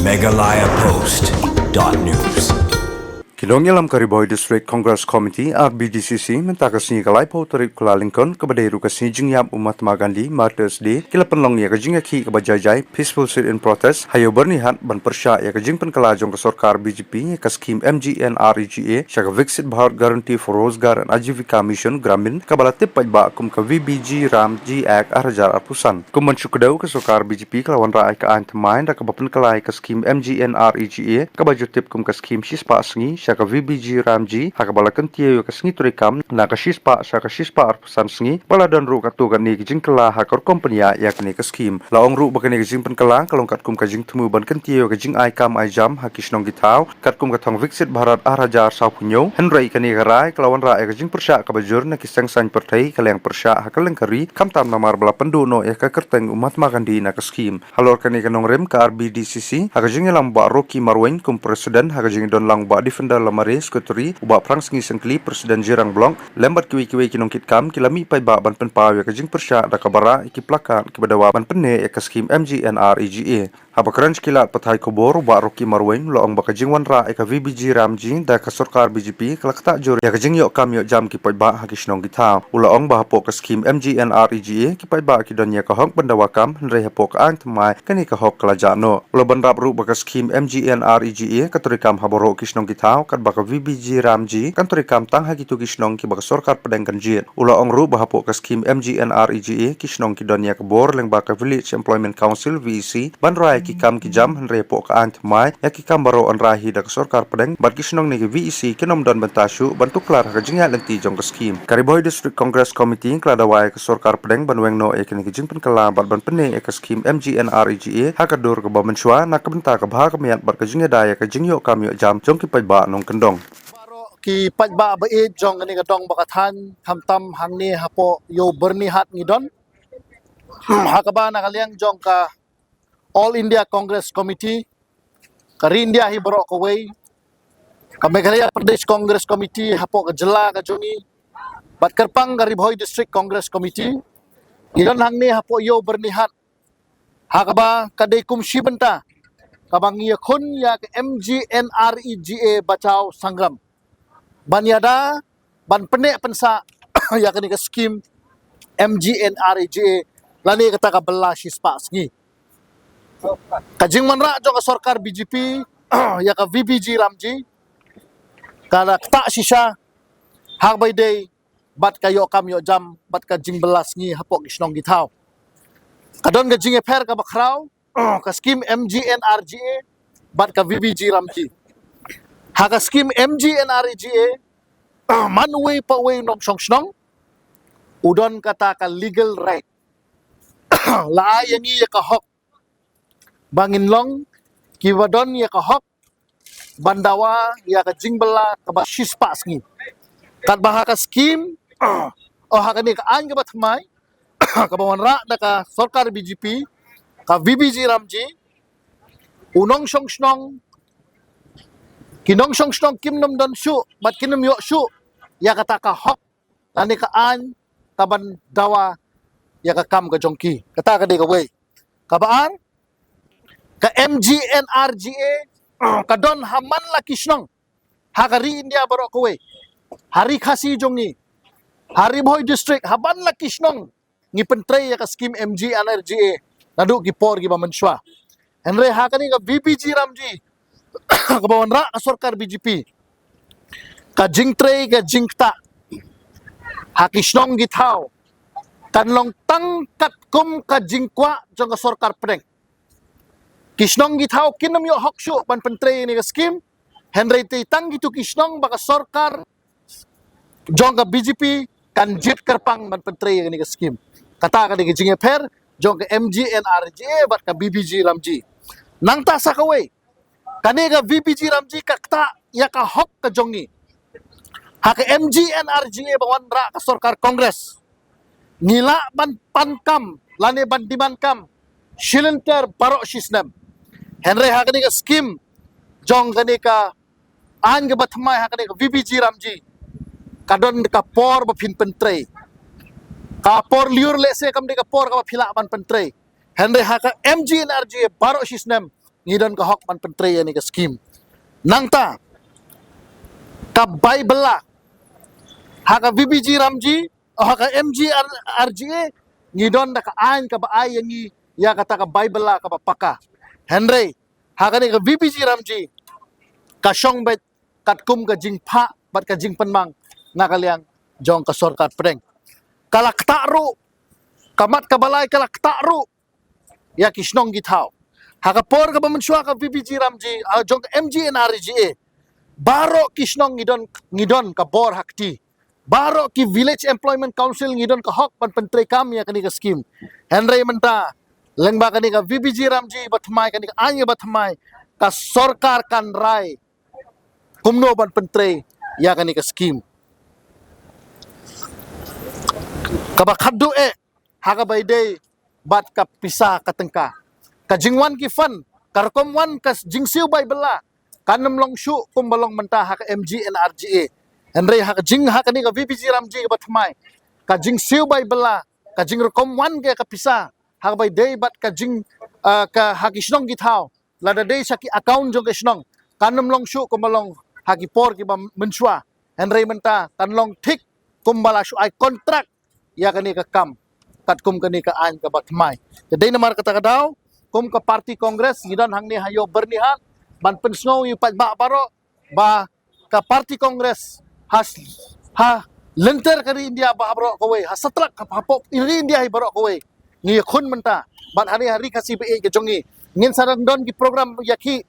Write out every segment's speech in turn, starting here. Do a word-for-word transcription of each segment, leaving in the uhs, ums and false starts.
Meghalaya Post dot news. Ki nongïalam ka Ri Bhoi District Congress Committee, R B D C C, mynta ka sngi ka laiphew tarik Kyllalyngkot, kaba dei ruh ka sngi jingïap u Mahatma Gandhi Martyrs Day, ki la pynlong ïa ka jingïakhih kaba jai jai, peaceful sit-in protest, ha Ïew Byrnihat, ban pyrshah ïa ka jingpynkylla jong ka sorkar B J P ïa ka skhim M G N R E G A sha ka Viksit Bharat Guarantee for Rozgar and Ajivika Mission Gramin, kaba la tip paidbah kum ka V B G RAM G Act ar hajar arphew san. Kum ban shu kdew, ka sorkar B J P ka la wanrah ïa ka aiñ thymmai da kaba pynkylla ïa ka skhim M G N R E G A, kaba ju tip kum ka skhim shispah sngi, sha ka V B G RAM G, ha kaba la kyntiew ïa ka sngi treikam na ka shispah sha ka shispah arphew san sngi, ba la don ruh katto katne ki jingkylla ha ka rukom pynïaid ïa kane ka skhim. La ong ruh ba kane ka jingpynkylla ka long katkum ka jingthmu ban kyntiew ïa ka jingai kam ai jam ha ki shnong ki thaw, katkum ka thong Viksit Bharat ar hajar sawphew hynñiew, hynrei kane ka rai ka la wanrah ïa ka jingpyrshah kaba jur na ki seng saiñ pyrthei, ka liang pyrshah ha kylleng ka ri, khamtam namar ba la pynduh noh ïa ka kyrteng u Mahatma Gandhi na ka skhim. Halor kane ka nongrim, ka R B D C C, ha ka jingïalam u Bah Rocky Marwein kum president, ha ka jingdon lang u Bah Defender Lamare, secretary, u Bah Prangsngi Syngkli, president Jirang Block, lem bad kiwei kiwei ki nongkitkam, ki la mih paidbah ban pynpaw ïa ka jingpyrshah da kaba rah ïa ki plakat kiba dawa ban pynneh ïa ka skhim M G N R E G A. Haba kren sha ki lad pathai khubor, u Bah Rocky Marwein u la ong ba ka jingwanrah ïa ka V B G RAM G da ka sorkar B J P ka la ktah jur ïa ka jingïoh kam ïoh jam ki paidbah ha ki shnong ki thaw. U la ong ba hapoh ka skhim M G N R E G A, ki paidbah ki don ïa ka hok ban dawa kam, hynrei hapoh ka aiñ thymmai, kane ka hok ka la jah noh. U la bynrap ruh ba ka skhim M G N R E G A ka treikam ha baroh ki shnong ki thaw, katba ka V B G RAM G kan treikam tang ha kito ki shnong kiba ka sorkar pdeng kan jied. U la ong ruh ba hapoh ka skhim M G N R E G A, ki shnong ki don ïa ka bor lyngba ka Village Employment Council, V E C, ban rai ki kam ki jam, hynrei hapoh ka aiñ thymmai, ïa ki kam baroh yn rai hi da ka sorkar pdeng, bad ki shnong ne ki V E C kin ym don bynta shuh ban tuklar ha ka jingïaid lynti jong ka skhim. Ka Ri Bhoi District Congress Committee ka la dawa ïa ka sorkar pdeng ban weng noh ïa kane ka jingpynkylla bad ban pynneh ïa ka skhim M G N R E G A ha ka dur kaba mynshuwa, na ka bynta ka bha ka miat bad ka jingïada ïa ka jingïoh kam ïoh jam jong ki paidbah nongkyndong. Baroh ki paidbah ba ïeit jong kane ka dong ba ka thaiñ, khamtam hangne hapoh Ïew Byrnihat ngi don. Ha kaba na ka liang jong ka All India Congress Committee, ka Ri India hi baroh kawei, ka Meghalaya Pradesh Congress Committee hapoh ka jylla ka jong ngi, bad kyrpang ka Ri Bhoi District Congress Committee, ngi don hangne hapoh Ïew Byrnihat, ha kaba ka dei kum shi bynta kaba ngi ïakhun ïa ka M G N R E G A Bachao Sangram, ban ïada, ban pynneh pynsah ïa kane ka skhim M G N R E G A, lane kata ka bylla shispah sngi. Ka jingwanrah jong ka sorkar B J P ïa ka V B G RAM G ka la ktah shisha, ha kaba ïadei bad ka ïoh kam ïoh jam bad ka jingbylla sngi hapoh ki shnong ki thaw. Ka don ka jingïapher kaba khraw, ka skhim M G N R E G A bad ka V B G RAM G. Ha ka skhim M G N R E G A, man uwei pa uwei u nongshong shnong u don kata ka legal right. La ai ïa ngi ïa ka hok ba ngin long kiba don ïa ka hok ban dawa ïa ka jingbylla kaba shispah sngi. Katba ha ka skhim, oh, ha kane ka aiñ kaba thymmai kaba wanrah da ka sorkar B J P, ka V B G RAM G, u nongshong shnong, ki nongshong shnong kim nym don shuh bad kim nym ïoh shuh ïa kata ka hok lane ka aiñ kaban dawa ïa ka kam ka jong ki. Kata ka dei kawei. Kaba ar, ka M G N R E G A ka don ha man la ki shnong ha ka Ri India baroh kawei. Ha Ri Khasi jong ngi, ha Ri Bhoi District, ha man la ki shnong ngi pyntrei ïa ka skhim M G N R E G A naduh ki por kiba mynshuwa. Hynrei ha kane ka V B G RAM G kaba wanrah ka sorkar B J P, ka jingtrei ka jingktah ha ki shnong ki thaw kan long tang katkum ka jingkwah jong ka sorkar pdeng. Ki shnong ki thaw kin nym ïoh hok shuh ban pyntrei ïa kane ka skhim, hynrei tei tang kito ki shnong ba ka sorkar jong ka B J P kan jied kyrpang ban pyntrei ïa kane ka skhim. Kata ka dei ka jingïapher jong ka M G N R E G A bad ka V B G RAM G. Nangta sa kawei, kane ka V B G RAM G ka ktah ïa ka hok ka jong ngi. Ha ka M G N R E G A ba wanrah ka sorkar Congress, ngi lah ban pan kam lane ban demand kam shi lynter baroh shi snem. Hynrei ha kane ka skhim jong kane ka aiñ kaba thymmai, ha kane ka V B G RAM G, ka don ka por ba phin pyntrei. Ka por lyiur lehse kam dei ka por kaba phi lah ban pyntrei. Hynrei ha ka M G N R E G A baroh shi snem ngi don ka hok ban pyntrei ïa kane ka skim. Nangta ka bai bylla ha ka VBG Ramji, ha ka MGNREGA, ngi don da ka aiñ kaba ai ïa ngi ïa kata ka bai bylla kaba paka. Hynrei ha kane ka VBG Ramji ka shong beit katkum ka jingphah bad ka jingpynmang na ka liang jong ka sorkar pdeng. Ka la ktah ruh, ka mat kaba lai ka la ktah ruh ïa ki shnong ki thaw. Ha ka por kaba mynshuwa ka VBG Ramji, ah, jong ka MGNREGA, baroh ki shnong ngi don, ngi don ka bor ha kti. Baroh ki Village Employment Council ngi don ka hok ban pyntrei kam ïa kane ka skim. Hynrei mynta lyngba kane ka VBG Ramji ba thymmai, kane ka aiñ ba thymmai, ka sorkar kan rai kumno ban pyntrei ïa kane ka skim. Kaba khatduh eh ha kaba ïadei bad ka pisa ka tyngka. Ka jingwan ki fund, ka rukom wan ka jingsiew bai bylla kan ym long shuh kumba long mynta ha ka MGNREGA. Hynrei ha ka jing, ha kane ka VBG Ramji kaba thymmai, ka jingsiew bai bylla, ka jingrukom wan ka, ka pisa ha kaba ïadei bad ka jing, ah, ka, ha ki shnong ki thaw, lada dei sha ki account jong ki shnong, kan ym long shuh kumba long ha ki por kiba mynshuwa. Hynrei mynta kan long thik kumba la shu ai kontrak ïa kane ka kam katkum kane ka aiñ kaba thymmai. Te dei namar kata ka daw kum ka party Congress ngi don hangne ha ïew Byrnihat ban pynsngew ïa u paidbah baroh ba ka party Congress ha, ha lynter ka ri India baroh kawei, ha satlak, ha, hapoh ri India hi baroh kawei ngi ïakhun mynta. Bad hangne ha ri Khasi ba ïeit ka jong ngi ngin sa don, don ki program ïakhih.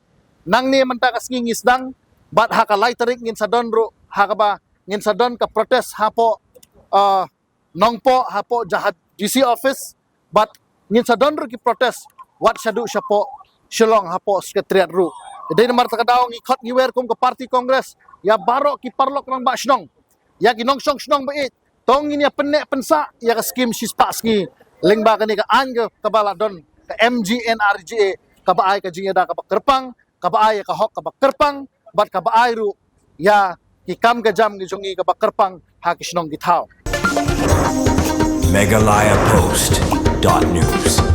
Nangne mynta ka sngi ngi sdang, bad ha ka lai tarik ngin sa don ruh ha kaba ngin sa don ka protest hapoh, ah, Nongpoh, hapoh jaka DC office, bad ngin sa don ruh ki protest wat shaduh shapoh Shillong hapoh Secretariat ruh. Dei namar kata ka daw ngi khot ngi wer kum ka party Congress ïa baroh ki paralok rangbah shnong, ïa ki nongshong shnong ba ïeit, to ngin ïa pynneh pynsah ïa ka skim shispah sngi lyngba kane ka aiñ ka, kaba la don, ka MGNREGA, kaba ai ka jingïada kaba kyrpang, kaba ai ïa ka hok kaba kyrpang, bad kaba ai ruh ïa ki kam ka jam ki jong ngi kaba kyrpang ha ki shnong ki thaw. Meghalaya Post dot news.